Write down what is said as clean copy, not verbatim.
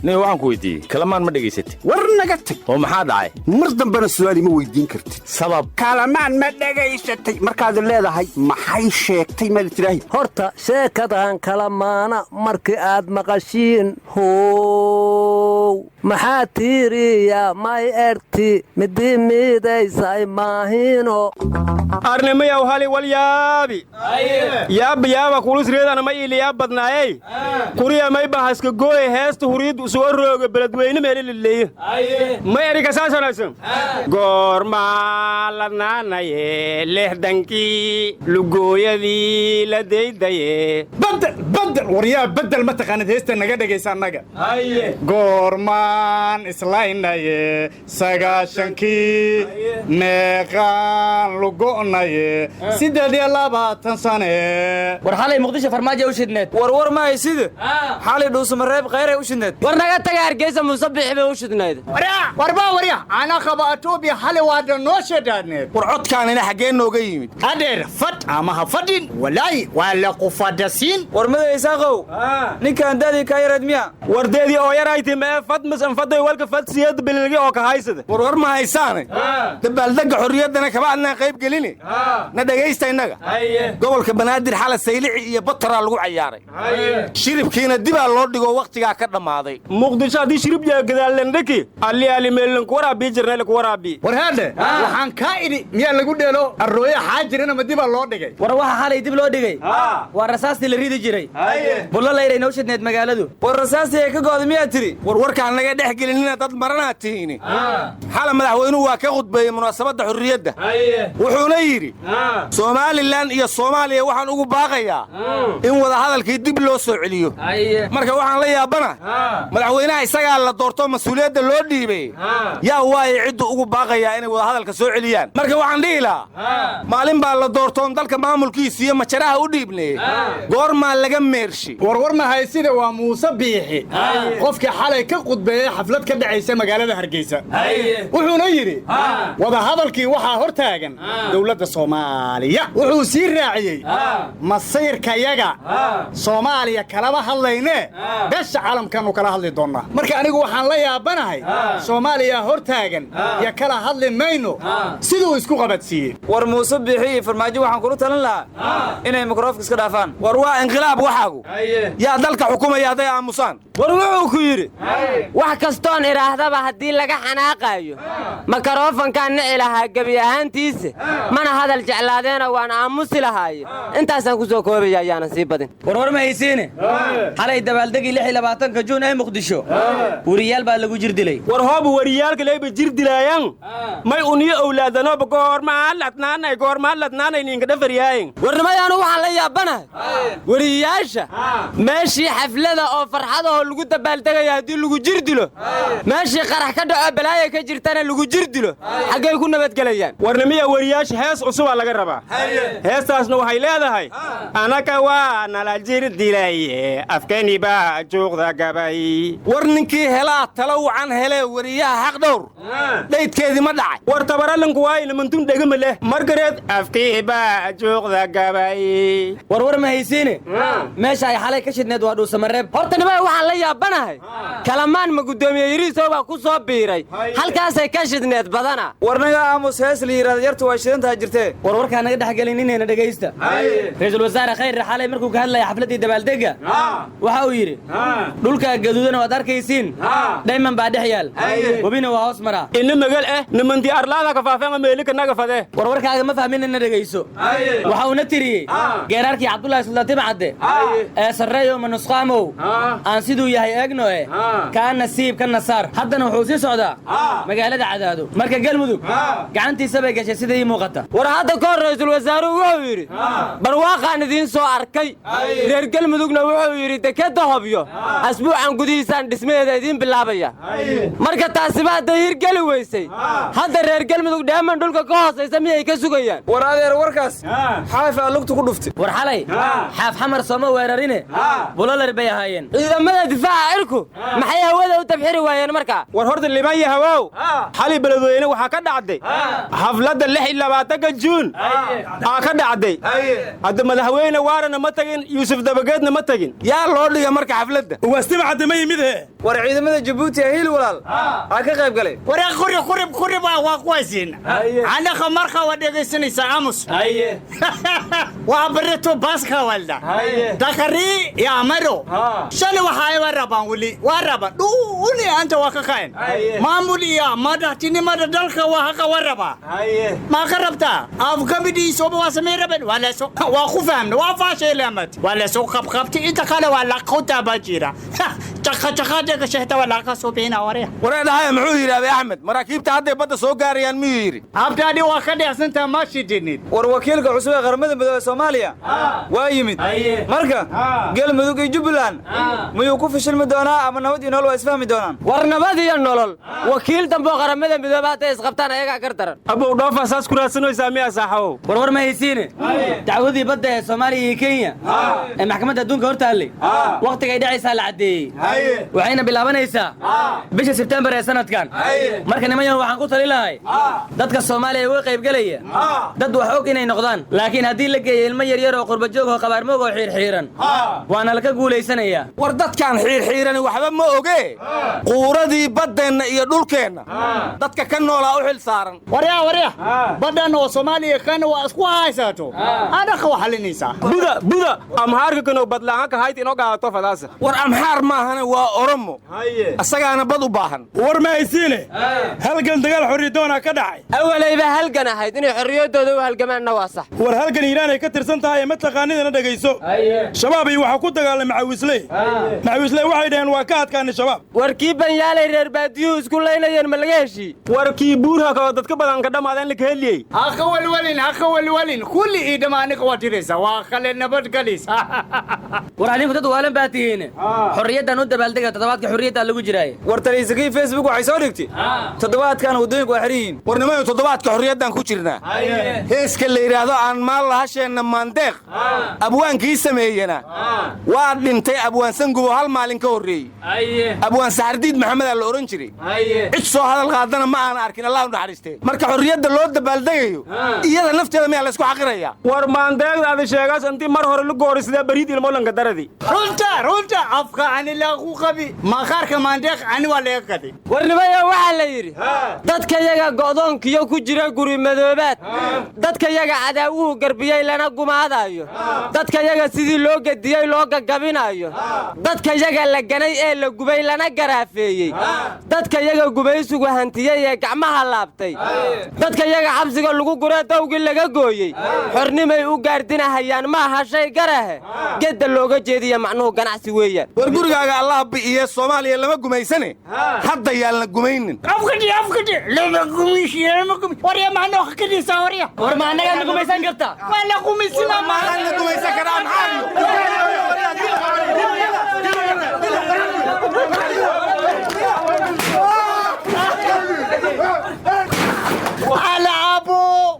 Nin waxaan ku weydiiyey, Kalamaan ma dhegaysatay? War naga tag. Oo maxaa dhacay? Mar dambena su'aal ima weydiin kartid. Sabab? Kalamaan ma dhegaysatay markaad leedahay maxay sheegtay maad tidhaahi. Horta sheekadan Kalamaana markii aad maqashiin, how maxaa tiiriya may erti midi midaysay maahino. Arnimayaw, hali walyaabi yaabba yaaba kulusreedana ma iiliyaab badnaayey kuriya may bahaska gooye heesta huriyadda usuga rooga beledweyne meelililleeye may erikasaasanaysan goormaa ladnaanaye 60kii lugooyadii la daydaye. Badel, badel, waryaa, bedel. Ma taqaanid heesta? Naga dhegaysa annaga. Goormaan islaynaye 90kii, meeqaan lugo'naye 28 sane. War xalay Muqdisho Farmaajo u shidneed. Warwar ma hayside, xalay Dhuusamareeb Khayray u shidneed. War naga taga, Hargeysa Muuse Bixi bay u shidnayd. Warbaa warya, ana qaba Etoobiya xalay waada noo shidaaneed. War codkaanina xaggee nooga yimid? Adeer, fad ama ha fadhin, walaahi waa la qufadasiin. War maday Isaaqow, ninkaan daadii kaa yareed miya? Wardeedii oo yarayti mee fad misan faday walka fad siyad bililgi oo ka haysada. War war ma haysaane, dabaaldegga xorriyaddana kama adnaan qayb geline. Na dhegaysta innaga, gobolka Banaadir xala saylici iyo bataraa lagu cayaaray, shiribkiina dibaa loo dhigo, wakhtigaa ka dhammaaday. Muqdisho haddii shirib yaa gadaalendhaki alli ali meelin ku waraabii jirnay ku waraabii. War haadhe, waxaan kaa idhi miyaa lagu dheelo arrooye xaajirina ma dibaa loo dhigay? War waxa xalay dib loo dhigay waa rasaastii la ridi jiray. Bullo layray noo shidneed magaaladu. War rasaastii ay ka go'da miyaa tiri? War warkaan naga dhex gelinina, dad maranaad tihiini. Xala madaxweynuhu waa ka khudbeeyey munaasabadda xurriyadda, wuxuuna yidhi: "Somaliland iyo Soomaaliya waxaan ugu baaqayaa in wadahadalkii dib loo soo celiyo." Marka waxaan la yaabana, madaxweynaha isagaa la doorto, mas-uuliyadda loo dhiibay, yaa waaye ciddu ugu baaqayaa inay wadahadalka soo celiyaan? Marka waxaan dhihi lahaa, maalin baa la doortoon dalka maamulkiisa iyo majaraha u dhiibnay, goormaa laga meershi? Warwar ma haysida, waa Muuse Biixi qofkii xalay ka khudbeeyey xaflad ka dhacaysa magaalada Hargeysa. Wuxuuna yidhi wadahadalkii waxaa hor taagan dowladda Soomaaliya. Wuxuu sii raaciyey: "Masiirkayaga Soomaaliya kalama hadlaynee, beesha caalamkaannu kala hadli doonnaa." Marka anigu waxaan la yaabanahay, Soomaaliya hor taagan iyo kala hadli mayno siduu isku qabadsiiyey. War Muuse Biixi iyo Farmaajo waxaan kula talin lahaa inay mikroofka iska dhaafaan. War waa inqilaab waxaagu, yaa dalka xukumaya hadday aamusaan? War wuxuu ku yidhi: "Wax kastoon idhaahdaba haddii laga xanaaqaayo, makarofankaan nici lahaa gebi ahaantiise, mana hadal jeclaadeena waan aamusi lahaaye." Intaasaan ku soo koobaya, ayaanan sii badin. Warwar ma haysiine, xalay dabaaldegii 26-ka Juun ee Muqdisho weriyaal baa lagu jir dilay. War hooba wariyaalka leyba jir dilaayan, may uniyo owlaadanooba goormaa ladnaanay, goormaa ladnaanay ninka dhafaryaayin. Warnimayaanu waxaan la yaabanahay, weriyaasha meeshii xaflada oo farxadahoo lagu dabaaldegaya haddii lagu jir dilo, meeshii qarax ka dhaco balaaya ka jirtana lagu jir dilo, xaggay ku nabadgelayaan? Warnimiya, weriyaasha hees cusubaa laga rabaa. Heestaasna waxay leedahay: "Anaka waa nala jir dilaye, afkani baa juuqda gabay." War ninkii helaa talo wacan helee, weriyaha xaq dhowr dhaydkeedii ma dhacay? War tabaralanku waayna mantun dhegama leh margareed, afkii baa juuqda gabay. Warwar ma haysiine, meesha ay xalay ka shidneed waa Dhuusamareeb. Horta nimaya, waxaan la yaabanahay, Kalamaan ma guddoomiye Yiriisow baa ku soo biiray? Halkaasay ka shidneed badana. War naga aamus, hees la yidhahda "Yartu waa shidantaha" jirtee. War warkaa naga dhex gelinina, dhegaysta. Ra'iisul wasaare Khayre xalay markuu ka hadlaya xafladdii dabaaldegga waxa uu yidhi: "Dhulkaa gaduudan oo aad arkaysiin dhayman baa dhex yaal, webina waa hoos maraa." Ina magal eh nimantii arlaada kafaafenga meelika naga fade. War warkaaga ma fahminina, dhegayso. Waxa uuna tiriyey geeraarkii Cabdullaahi Suldaantima Cadde ee "Sarreeyo ma nusqaamow aan siduu yahay eegno e kaa nasiib ka nasaar." Haddana wuxuu sii socdaa magaalada Cadaado. Marka Galmudug gacantiisa bay gashay sida ii muuqata. War hadda ka hor ra'iisul wasaaruhu wuxuu yidhi: "Barwaaqaan idiin soo arkay." Reer Galmudugna wuxuu yidhi: "Dekadda Hobyo asbuucan gudihiisaan dhismaheeda idiin bilaabaya." Marka taasiba hadday hirgeli weysay, hadda reer Galmudug dheeman dhulka ka hoosaysa miyay ka sugayaan? War adeer, warkaas Xaaf aa lugta ku dhuftay. War xalay Xaaf Xamar sooma weerarine, bulolar bay ahaayeen. Ciidamada difaaca cirku maxay hawada hawada u tabxiri waayeen marka. War horta liman yahawow, xali Beledweyne waxaa ka dhacday xafladda 26 Juun aa ka dhacday. Hadda madaxweyne Waarana ma tagin, Yuusuf Dabageedna ma tagin. Yaa loo dhiga marka xafladda? Ugaastima cadde ma yimid he? War ciidamada Jabuuti ee Hiil Walaal aa ka qayb galay. Waree quri qurib qurib waa kuwaysiin anaka marka waa dhegaysanaysaa amus waa barito baska walda dakari ya amaro shali waxa ay rabaan weli waa rabaan dhuuni anta waa ka kayn maamul iyo madaxtinimada dalka waa haqa waa rabaa ma ka rabtaa afgamidiisooba waa samey raben waa lasoo waa ku fahamna waa faashay lamad waa lasoo qabqabtay inta kale waa la qotaa baa jira jaqa gashay waa laga soo bixina waraya. Waree dhahaya, muxuu yidhi Abi Axmed? Maraakiibta hadday badda soo gaarayaan miyuu yidhi? Abdaadi waa ka dheecsantaa ma shidinid. War wakiilka cusub ee Qaramada Midoobey Soomaaliya waa yimid. Marka Galmudug iyo Jubbaland miyuu ku fashilmi doonaa ama nabad iyo nolol waa isfahmi doonaan? War nabad iyo nolol wakiil dambe oo Qaramada Midoobey hadday isqabtaan ayagaa gar daran. Abow, dhoofa saas ku raadsanaysaa miyaa, saaxabow? War war ma haysiine, dacwadii badda ee Soomaaliya iyo Kenya ee maxkamadda adduunka hor taallay wakhtigay dhacaysaa la caddeeyey, waxayna bilaabanaysaa bisha Sebtembar ee sanadkan. Marka nimanyan, waxaan ku tali lahay dadka Soomaaliya uga qaybgelaya dad wax og inay noqdaan, laakiin haddii la geeyo ilmo yaryar oo qurbajoog oo qabaarmoog oo xiirxiiran, waana laka guulaysanayaa. War dadkaan xiirxiirani waxba ma ogee, quuradii baddeenna iyo dhulkeenna dadka ka noolaa u xil saaran. Waryaa warya, badhan oo Soomaaliya kana waa isku haysato anaka waa xalinaysaa. Buda buda amhaarka kanow badla'aan ka hayt inoo gaadato fadaasa. War Amxaar maahane, waa Oromo, asagaana bad u baahan. War ma haysiine, halgan dagaal xorriyadoona ka dhacay. Awalayba halgan ahayd inay xorriyaddooda u halgamaanna waa sax. War halgan Iiraan ay ka tirsan tahay ma taqaanidana, dhegayso. Shabaab iyo waxaa ku dagaalamay Macawisley. Macawisley waxay dhaheen waa ka adkaanay Shabaab. War kii Banyaalay reer baadiyuhu isku laynayeen ma laga heshiiy? War kii buurha kao dadka badan ka dhammaadeen la ka heliyey? Haka walwalin, haka walwalin, kulli iidama aniga waa diraysa waa kale nabadgelis. War adinku dad waalan baa tihiin, xorriyaddan u dabaaldega, toddobaadka xorriyaddaa lagu jiraaye. War taliisakii Facebook waxay soo dhigtay toddobaadkan waddooyinku waa xiran yihiin. War nimayu, toddobaadka xorriyaddan ku jirnaa. Heeska la yidhaahdo aan maal lahasheenna Maandeeq abwaankii sameeyena waa dhintay. Abwaan Sangubo hal maalin ka horreeyey, Abwaan Saxardiid Maxamedaa la odhan jiray. Cid soo hadal qaadana ma aan arkin, Allah u naxariistee. Marka xorriyadda loo dabaaldegayo iyada nafteeda miyaa laysku xaqirayaa? War Maandeegda ada sheegaas intii mar hore la goorisidaa bariid ilmolanka daradi. Runta runta, afka ani lagu qabi maqaarka Maandeeq ani waa laga qabi. War nimaya, waxaa la yidhi dadka yaga go'doonkiyo ku jira guri madoobaad, dadka yaga cadaawuhu garbiyey lana gumaadaayo, dadka yaga sidii loo gediyey loo gagabinaayo, dadka yaga la ganay ee la gubay lana garaafeeyey, dadka yaga gumaysigu hantiyey ee gacmaha laabtay, dadka yaga xabsiga lagu guree dawgii laga gooyey, xornimay u gaardinahayaan, ma aha shay garahe gedda looga jeediya, macnuhu ganacsi weeyaan. War gurigaaga Allah bi'iye, Soomaaliya lama gumaysane, hadda yaalna gumaynin. Afkadi afkadi, lama gumaysi, lama gumaysi. Warya, macnoo hakadisa warya. War ma annagaa na gumaysan karta? Waa la gumaysina. Maana gumaysan karaa maxaa? Alabo.